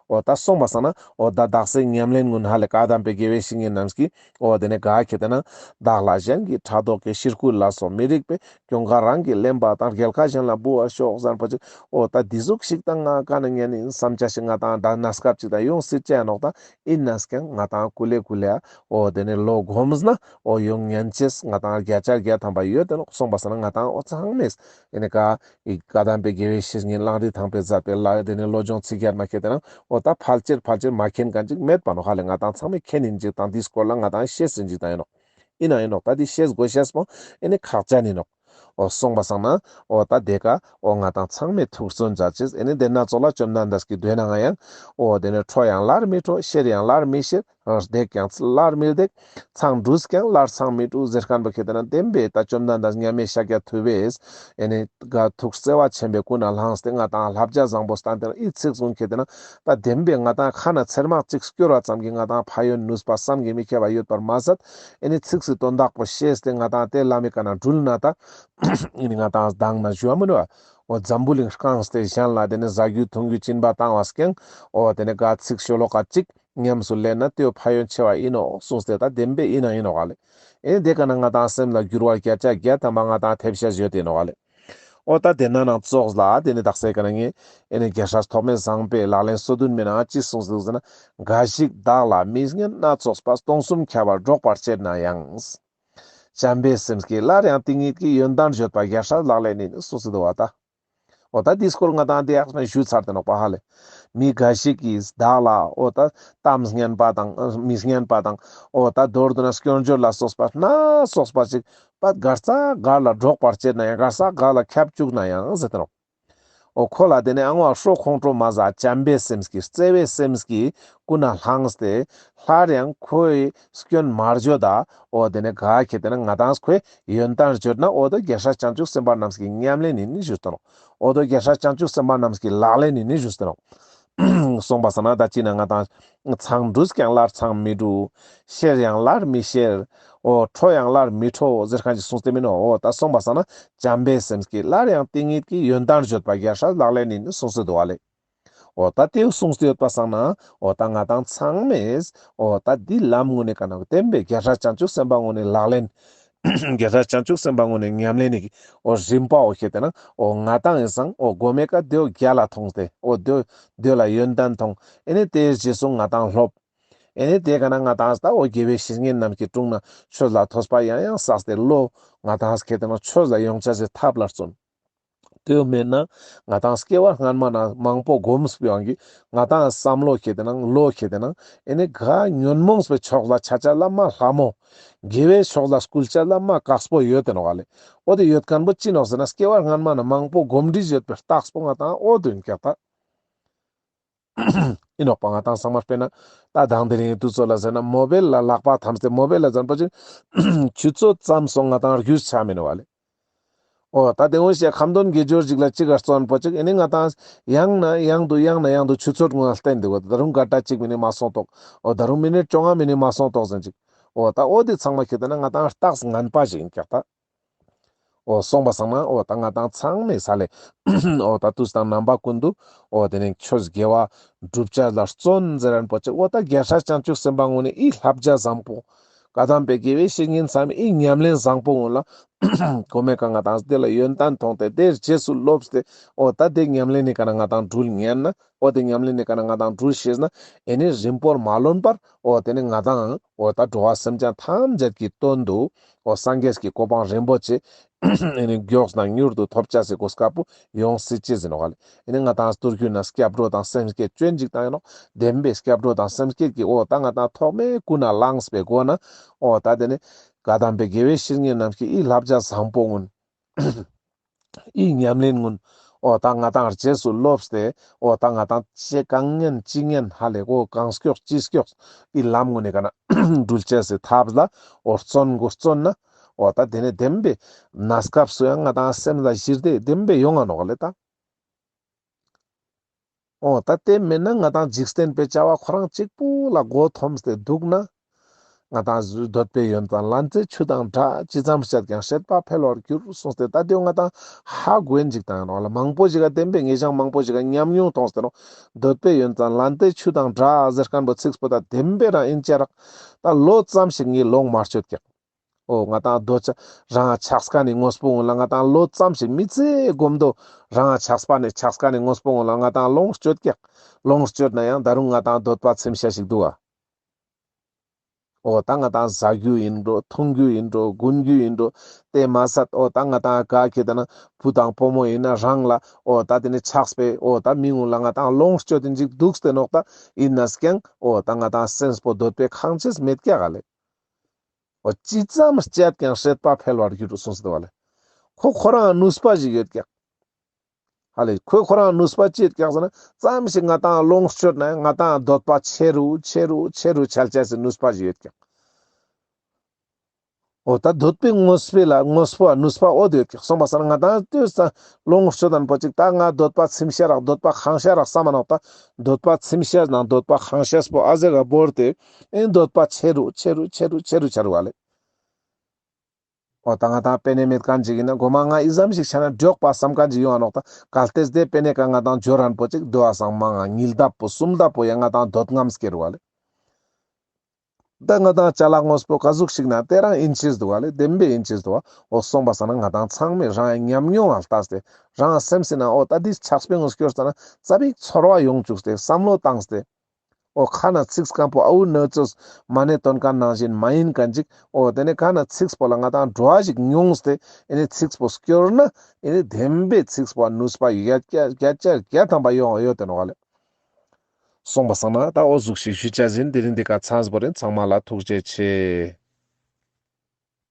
འོ་ད་སོང་པ་སང་ན་འོ་ད་དག་སའི་ཉམས་ལེན་ཀུན་ཧ་ལེ་བཀའ་གདམས་པའི་དགེ་བའི་བཤེས་གཉེན་རྣམས་ཀྱིས་འོ་དེ་ནས་ག་ཁེ་ཏེ་ན་བདག་ལ་གཞན་གྱིས་ཕྲག་དོག་གི་ཤིར་ཁུ་ལ་སོགས་མི་རིགས་པས། གྱོང་ཁ་རང་གིས་ལེན་པ་དང་། རྒྱལ་ཁ་གཞན་ལ་འབུལ་བར་ཤོག་ཟེར་པོ་ཅིག། འོ་ད་འདི་ཟུག་ཞིག་དང་ང་ཀ་ན་ཉན་ཡིན་བསམ་ཆ་ཞིག་ང་ཏང་ད་གནས་སྐབས་ཅིག་དང་ཡོང་སྲིད་ཅེ་ནོག་ད། ཡིན་ནས་ཀྱང་ང་ཏང་ཀུ་ལེ་ཀུ་ལེ་འོ་དེ་ནས་ལོ་གོམས་ན་འོ་ཡོང་ཉན་ཅེས་ང་ཏང་བརྒྱ་ཆ་བརྒྱ་ཐམ་པ་ཡོད་དེ་ནོག། སོང་པ་སང་ན་ང་ཏང་འོ་ཚང་མས་ཨེ་ནི་ཀ་ཨི་བཀའ་གདམས་པའི་དགེ་བའི་བཤེས་གཉེན་གླང་རི་ཐང་པས་མཛད་པའི་ལ་དེ་ནས་བློ་སྦྱོང་ཚིག་བརྒྱད་མ་ཁེ་ཏེ་ན་འོ་ད་ཕལ་ཆེར་ཕལ་ཆེར་མ་མཁྱེན་མཁན་ཅིག་མེད་པ་ནོག་ཧ་ལེ། ང་ཏང་ཚང་མས་མཁྱེན་ཡིན་ཅིག་དང་འདིའི་སྐོར་ལ་ང་ཏང་ཤེས་ཡིན་ཅིག་དང་ཡིན་ནོག། ཡིན་ན་ཡིན་ནོག། ད་འདི་ཤེས་དགོས་ཤེས་པོ་ཨེ་ནི་ཁག་ཅན་ཡིན་ནོག། འོ་སོང་པ་སང་ན་འོ་ད་དེ་ཀ་འོ་ང་ཏང་ཚང་མས་ཐུགས་བརྩོན་མཛད་ཅེས། ཨེ་ནི་དེ་ན་ཚོགས་ལ་བཅོམ་ལྡན་འདས་ཀྱི་མདོའི་ནང་ང་ཡང་འོ་དེ་ནས་ཁྲོ་ཡང་སླར་མི་ཁྲོ། ཤེར་ཡང་སླར་མི་ཤེར། བརྡེག་ཀྱང་སླར་མི་བརྡེག། མཚང་འབྲུས་ཀྱང་སླར་མཚང་མི་འབྲུ་ཟེར་མཁན་པོ་ཁེ་ཏེ་ན་བདེན་པའི་ད་བཅོམ་ལྡན་འདས་མཉམ་མེད་ཤཱཀྱ་ཐུབ་པས་ཨེ་ནི་ག་ཐུགས་བརྩེ་བ་ཆེན་པོས་ཀུན་ནས་བསླངས་ཏེ་ང་ཏང་བསླབ་བྱ་བཟང་པོ་བསྟན་ཏེ་ན་ཨི་ཚིག་གསུང་ཁེ་ཏེ་ན་ད་བདེན་པའི་ང་ཏང་ཁ་ན་ཚེར་མ་གཅིག་སྐྱོར་བ་ཙམ་གྱིས་ང་ཏང་ཕན་ཡོན་ནུས་པ་བསམ་གྱིས་མི་ཁྱབ་པ་ཡོད་པར་མ་ཟད། ཨེ་ནི་ཚིག་སི་དོན་དག་པོ་ཤེས་ཏེ་ང་ཏང་དེ་ལམ་མི་ཀ་ན་འགྲུལ་ན་ད་ཨེ་ནི་ང་ཏང་མདང་ན་ཞུ་བ་མི་འདུག་པ། འོ་འཛམ་བུ་གླིང་རྐངས་ཏེ་གཞན་ལ་དེ་ནས་ཟ་རྒྱུ་འཐུང་རྒྱུ་སྦྱིན་པ་བཏང་བས་ཀྱང་འོ་དེ་ནས་ག་ཚིག་ཤོ་ལོ་ཀ་གཅིག་ཉམས་སུ་ལེན་ན་དེའོ་ཕན་ཡོན་ཆེ་བ་ཡིན་ནོག་གསུངས་ཏེ་ད་བདེན་པའི་ཡིན་ན་ཡིན་ནོག་ལེ། ཨེ་ནི་དེ་ཀ་ན་ང་ཏང་སེམས་ལ་འགྱུར་བ་བརྒྱ་ཆ་བརྒྱ་ཐམ་པ་ང་ཏང་ཐེབས་ཤེས་ཡོད་དེ་ནོག་ལེ། འོ་ད་དེ་ན་ནང་ཙོགས་ལ་དེ་ནི་དག་ས་ཀ་ན་ངས་ཨེ་ནི་རྒྱལ་སྲས་ཐོགས་མེད་བཟང་པོའི་ལག་ལེན་སོ་བདུན་མའི་ནང་ཅི་གསུངས་ཟེར་ན། འགའ་ཞིག་བདག་ལ་མི་སྙན་སྣ་ཚོགས་པ། སྟོང་གསུམ་ཁྱབ་པར་སྒྲོག་པར་བྱེད་ན་ཡང་། བྱམས་པའི་སེམས་ཀྱིས་སླར་ཡང་དེ་ཉིད་ཀྱི། ཡོན་ཏན་བརྗོད་པ་རྒྱལ་སྲས་ལག་ལེན་ཡིན། གསུངས་སེ་འདུག་པ་ད། འོ་ད་འདིའི་སྐོར་ང་ཏང་དེ་ཡག་ནས་ཞུས་ཚར་ཏེ་ནོག་པ་ཧ་ལེ། མི་འགའ་ཞིག་གིས་བདག་ལ་འོ་ད་གཏམ་སྙན་པ་དང་མི་སྙན་པ་དང་འོ་ད་མདོར་བསྡུ་ན་སྐྱོན་བརྗོད་ལ་སོགས་པ་སྣ་ཚོགས་པ་ཅིག་པ་གར་ས་གར་ལ་སྒྲོག་པར་བྱེད་ན་ཡང་། གར་ས་གར་ལ་ཁྱབ་བཅུག་ན་ཡང་ཟེར་ཏེ་ནོག། འོ་ཁོ་ལ་དེ་ནས་ཨང་བ་ཧྲོ་ཁོང་ཁྲོ་མ་ཟ་བྱམས་པའི་སེམས་ཀྱིས་བརྩེ་བའི་སེམས་ཀྱིས་ཀུན་ནས་བསླངས་ཏེ་སླར་ཡང་ཁོའི་སྐྱོན་མ་བརྗོད་ད། འོ་དེ་ནས་ག་ཁེ་ཏེ་ན་ང་ཏང་ཁོའི་ཡོན་ཏན་བརྗོད་ན་འོ་དོ་རྒྱལ་སྲས་བྱང་ཆུབ་སེམས་དཔའ་རྣམས་ཀྱི་ཉམས་ལེན་ཡིན་ནི་ཞུས་ཏེ་ནོག། འོ་དོ་རྒྱལ་སྲས་བྱང་ཆུབ་སེམས་དཔའ་རྣམས་ཀྱི་ལག་ལེན་ཡིན་ནི་ཞུས་ཏེ་ནོག། གསུངས་པ་སང་ན་ད་ཅི་ན་ང་ཏང་མཚང་འབྲུས་ཀྱང་སླར་མཚང་མི་འབྲུ། ཤེར་ཡང་སླར་མི་ཤེར། འོ་ཁྲོ་ཡང་སླར་མི་ཁྲོ་ཟེར་མཁན་ཅིག་གསུངས་ཏེ་མིན་ནོག། འོ་ད་གསུངས་པ་སང་ན་བྱམས་པའི་སེམས་ཀྱིས་སླར་ཡང་དེ་ཉིད་ཀྱི། ཡོན་ཏན་བརྗོད་པ་རྒྱལ་སྲས་ལག་ལེན་ཡིན་གསུངས་སེ་འདུག་པ་ལེ། འོ་ད་དེ་གསུངས་ཏེ་ཡོད་པ་སང་ན་འོ་ད་ང་ཏང་ཚང་མས་འོ་ད་འདི་ལམ་དངོས་ནས་ཀ་ན་བསྟན་པའི་རྒྱལ་སྲས་བྱང་ཆུབ་སེམས་དཔའ་དངོས་གནས་ལག་ལེན། རྒྱལ་སྲས་བྱང་ཆུབ་སེམས་དཔའ་དངོས་གནས་ཉམས་ལེན་ནི་འོ་རིམ་པ་འོ་ཁེ་ཏེ་ན་འོ་ང་ཏང་ཡིན་སང་འོ་གོ་མའི་ཀ་དེའོ་རྒྱལ་ལ་མཐོང་སྟེ་འོ་དེའོ་དེའོ་ལ་ཡོན་ཏན་མཐོང་། ཨེ་ནི་དེའི་རྗེས་སུ་ང་ཏང་སློབ། ཨེ་ནི་དེ་ཀ་ན་ང་ཏང་ད་འོ་དགེ་བའི་བཤེས་གཉེན་རྣམས་ཀྱི་དྲུང་ན་ཆོས་ལ་ཐོས་པ་ཡང་ཡང་བསགས་ཏེ་བློ་ང་ཏང་ཁེ་ཏེ་ན་ཆོས་ལ་ཡོང་ཆ་སི་ཐབས་ལ་བརྩོན། དེའོ་མེད་ན་ང་ཏང་སྐྱེ་བ་སྔན་མ་ན་མང་པོ་གོམས་པའི་དབང་གིས་ང་ཏང་བསམ་བློ་ཁེ་ཏེ་ན་བློ་ཁེ་ཏེ་ན་ཨེ་ནི་ག་ཉོན་མོངས་པའི་ཕྱོགས་ལ་ཆ་ཆ་ལ་མ་སླ་མོ། དགེ་བའི་ཕྱོགས་ལ་སྐུལ་ཆ་ལ་མ་དཀགས་པོ་ཡོད་དེ་ནོག་ལེ། འོ་དེ་ཡོད་མཁན་པོ་ཅི་ནོག་ཟེར་ན་སྐྱེ་བ་སྔན་མ་ན་མང་པོ་གོམས་འདྲིས་ཡོད་པའི་རྟགས་པོ་ང་ཏང་འོ་དོ་ཡིན་ཀྱག་ད། ཨིན་ནོག་པ། ང་ཏང་ཚང་མ་དཔེར་ན་ད་དང་དེ་རིང་དུས་ཚོད་ལ་ཟེར་ན་མོ་བེལ་ལ་ལག་པ་འཐམས་ཏེ་མོ་བེལ་ལ་ཟེར་པོ་ཅིག་ཆུ་ཚོད་ཙམ་སོང་ང་ཏང་རྒྱུས་ཆ་མེན་ནོག་ལེ། འོ་ད་དེ་འོ་ཞེས་ཁ་འདོན་དགེ་སྦྱོར་ཅིག་ལ་ཅིག་ག་བརྩོན་པོ་ཅིག་ཨེ་ནི་ང་ཏང་ཡང་ན་ཡང་དུ་ཡང་ན་ཡང་དུ་ཆུ་ཚོད་ངོ་ལ་བསྟན་འདུག། འོ་ད་རུང་སྐར་ཆ་གཅིག་མ་ནེ་མ་སོང་ཏོག། འོ་ད་རུང་མི་ནིཊ་བཅོ་ལྔ་མ་ནེ་མ་སོང་ཏོག་ཟེར་ཅིག། འོ་ད་འོ་དེ་ཚང་མ་ཁེ་ཏེ་ན་ང་ཏང་རྟགས་ངན་པ་ཞིག་ཨིན་ཀྱག་ད། འོ་སོང་པ་སང་ན་འོ་ད་ང་ཏང་ཚང་མའི་ས་ལེ་འོ་ད་དུས་དང་རྣམ་པ་ཀུན་ཏུ་འོ་དེ་ནེ་ཆོས་དགེ་བ་སྒྲུབ་བྱ་ལ་བརྩོན་ཟེར་རན་པོ་ཅིག་འོ་ད་རྒྱལ་སྲས་བྱང་ཆུབ་སེམས་དཔའ་ངུན་ནི་ཨི་བསླབ་བྱ་བཟང་པོ། བཀའ་གདམས་པའི་དགེ་བའི་བཤེས་གཉེན་ཚང་མའི་ཨི་ཉམས་ལེན་བཟང་པོ་ངུན་ལ་གོ་མེ་ཀ་ང་ཏང་དེ་ལ་ཡོན་ཏན་མཐོང་སྟེ་དེ་རྗེས་སུ་སློབ་སྟེ་འོ་ད་དེ་ཉམས་ལེན་ནི་ཀ་ན་ང་ཏང་འགྲུལ་ཉན་ན་འོ་དེ་ཉམས་ལེན་ནི་ཀ་ན་ང་ཏང་འགྲུལ་ཤེས་ན་ཨེ་ནི་རིང་པོར་མ་ལོན་པར་འོ་དེ་ནི་ང་ཏང་འོ་ད་འགྲོ་བ་སེམས་ཅན་ཐམས་ཅད་ཀྱི་དོན་དུ་འོ་སངས་རྒྱས་ཀྱི་གོ་འཕང་རིན་པོ་ཆེ་ཨེ་ནི་མགྱོགས་ན་མྱུར་དུ་ཐོབ་བྱ་སི་གོ་སྐབས་པོ་ཡོང་སྲིད་ཅེས་ཟེར་ནོག་ལེ། ཨེ་ནི་ང་ཏང་སྟོད་རྒྱུ་ན་སྐྱབས་འགྲོ་དང་སེམས་བསྐྱེད་ཅོ་ཨིན་ཅིག་ཏང་ཨིན་ནོག་བདེན་པའི་སྐྱབས་འགྲོ་དང་སེམས་བསྐྱེད་ཀྱི་འོ་ད་ང་ཏང་ཐོག་མའི་ཀུན་ནས་བླངས་པའི་སྒོ་ན་འོ་ད་དེ་ནི་བཀའ་གདམས་པའི་དགེ་བའི་བཤེས་གཉེན་རྣམས་ཀྱི་ཨི་བསླབ་བྱ་བཟང་པོ་ངུན་ཨི་ཉམས་ལེན་ངུན་འོ་ད་ང་ཏང་རྗེས་སུ་སློབ་སྟེ་འོ་ད་ང་ཏང་ཅི་གང་ཉན་ཅི་ཉན་ཧ་ལེ་འོ་གང་སྐྱོགས་ཅི་སྐྱོགས་ཨི་ལམ་ངུན་ནི་ཀ་ན་འགྲུལ་བྱ་སི་ཐབས་ལ་འོ་བརྩོན་དགོས་བརྩོན་ན་འོ་ད་དེ་ནི་བདེན་པའི་གནས་སྐབས་སུ་ཡང་ང་ཏང་སེམས་ལ་ཞི་བདེ་བདེན་པའི་ཡོང་ང་ནོག་ལེ་ད། འོ་ད་དེ་མེད་ན་ང་ཏང་འཇིག་རྟེན་པའི་བྱ་བ་ཁོ་རང་གཅིག་པུ་ལ་མགོ་འཐོམས་ཏེ་འདུག་ན་ང་ཏང་འདོད་པའི་ཡོན་ཏན་ལན་ཚྭའི་ཆུ་དང་འདྲ། ཅི་ཙམ་བཤད་ཀྱང་སྲེད་པ་འཕེལ་བར་འགྱུར་གསུངས་ཏེ་ད་དེ་ང་ཏང་ཧ་གོ་ཨིན་ཅིག་ཏང་ཨིན་ནོག་ལེ། མང་པོ་ཞིག་ག་བདེན་པའི་ངེས་ཀྱང་མང་པོ་ཞིག་ག་ཉམས་མྱོང་མཐོང་སྟེ་ནོག་འདོད་པའི་ཡོན་ཏན་ལན་ཚྭའི་ཆུ་དང་འདྲ་ཟེར་མཁན་པོ་ཚིགས་པོ་ད་བདེན་པའི་རང་ཨིན་ཅེ་རག་ད་ལོ་ཙམ་ཞིག་ངའི་ལོང་མ་སྤྱོད་ཀྱག་འོ་ང་ཏང་འདོད་ཆགས་རང་ཆགས་ཁན་ནི་དངོས་པོ་ངུན་ལ་ང་ཏང་ལོ་ཙམ་ཞིག་མི་ཚེ་གོམ་དོ་རང་ཆགས་པ་ནི་ཆགས་ཁན་ནི་དངོས་པོ་ངུན་ལ་ང་ཏང་ལོང་སྤྱོད་ཀྱག་ལོང་སྤྱོད་ན་ཡང་ད་རུང་ང་ཏང་འདོད་པ་ཚིམ་ཤེས་ཤིག་འདུག་ག་འོ་ད་ང་ཏང་ཟ་རྒྱུ་ཨིན་འགྲོ་འཐུང་རྒྱུ་ཨིན་འགྲོ་གོན་རྒྱུ་ཨིན་འགྲོ་དེ་མ་ཟད་འོ་ད་ང་ཏང་ག་ཁེ་ད་ན་བུ་དང་བུ་མོ་ཨིན་ན་རང་ལ་འོ་ད་དེ་ནི་ཆགས་པའི་འོ་ད་མི་ངུན་ལ་ང་ཏང་ལོང་སྤྱོད་དེ་ཅིག་འདུག་སྟེ་ནོག་ད་ཨིན་ན་ཀྱང་འོ་ད་ང་ཏང་སེམས་པོ་འདོད་པའི་ཁེངས་ཅེས་མེད་ཀྱག་ག་ལེ། འོ་ཅི་ཙམ་སྤྱད་ཀྱང་སྲེད་པ་འཕེལ་བར་འགྱུར་གསུངས་སེ་འདུག་བ་ལེ། ཁོ་ཁོ་རང་ནུས་པ་ཞིག་ཡོད་ཀྱག་ཧ་ལེ་ཁོ་ཁོ་རང་ནུས་པ་ཅི་ཡོད་ཀྱག་ཟེར་ན་ཙམ་ཞིག་ང་ཏང་ལོངས་སྤྱོད་ན་ང་ཏང་འདོད་པ་ཆེ་རུ་ཆེ་རུ་ཆེ་རུ་ཆལ་ཆལ་སེ་ནུས་པ་ཞིག་ཡོད་ཀྱག་འོ་ད་འདོད་པའི་དངོས་པོ་ལ་དངོས་པོ་ནུས་པ་འོ་དེ་ཡོད་ཀྱག་སོང་པ་སང་ང་ཏང་ལྟོས་ས་ལོངས་སྤྱོད་དན་པོ་ཅིག་ད་ང་འདོད་པ་ཚིམ་ཤ་རག་འདོད་པ་ཁང་ཤ་རག་བསམ་མ་ནོག་ད་འདོད་པ་ཚིམ་ཤ་ནང་འདོད་པ་ཁང་ཤ་པོ་ཨ་ཟེ་ག་བོར་ཏེ་ཨེ་འདོད་པ་ཆེ་རུ་ཆེ་རུ་ཆེ་རུ་ཆེ་རུ་ཆ་རུ་བ་ལེ། འོ་ད་ང་ཏང་པེ་ནེ་མེད་ཁན་ཅིག་ཨིན་ན་གོ་མ་ང་ཨི་ཙམ་ཞིག་ཆ་ན་འགྲོགས་པ་བསམ་ཁན་ཅིག་ཡོང་ང་ནོག་ད་གལ་ཏེ་དེ་པེ་ནེ་ཀ་ང་ཏང་འབྱོར་རན་པོ་ཅིག་དོ་བ་སང་མང་ང་ཉིས་ལྡབ་པོ་སུམ་ལྡབ་པོ་ཡང་ང་ཏང་འདོད་རྔམ་སྐྱེ་རུ་བ་ལེ། ད་ང་ཏང་ཅ་ལག་དངོས་པོ་ག་ཟུག་ཞིག་ན་དེ་རང་ཨིན་ཅེས་འདུག་བ་ལེ། བདེན་པའི་ཨིན་ཅེས་འདུག་བ། འོ་སོང་པ་སང་ན་ང་ཏང་ཚང་མས་རང་ཉམས་མྱོང་ལ་ལྟས་ཏེ་རང་སེམས་སི་ནང་འོ་ད་འདི་ཆགས་པའི་ངོས་སྐྱོར་ས་ན་ཙ་པིག་ཚོར་བ་ཡོང་བཅུག་སྟེ་བསམ་བློ་བཏང་སྟེ། འོ་ཁ་ན་ཚིགས་སྐམ་པོ་ཨ་འུ་ནེ་ཙོས་མ་ཎི་འདོན་ཁན་ནང་བཞིན་མ་ཡིན་ཁན་ཅིག་འོ་དེ་ནེ་ཁ་ན་ཚིགས་པོ་ལ་ང་ཏང་བྲོ་བ་ཞིག་མྱོང་སྟེ་ཨེ་ནེ་ཚིགས་པོ་སྐྱོར་ན་ཨེ་ནེ་བདེན་པའི་ཚིགས་པོ་ནུས་པ་བརྒྱ་ཆ་བརྒྱ་ཐམ་པ་ཡོང་ཡོད་དེ་ནོག་ལེ། སོང་པ་སང་ན་ད་འོ་ཟུག་ཞིག་ཞུ་ཆ་ཟིན། དེ་རིང་འདི་ཀ་ཚང་པོ་རིན། ཚང་མ་ལ་ཐུགས་རྗེ་ཆེ།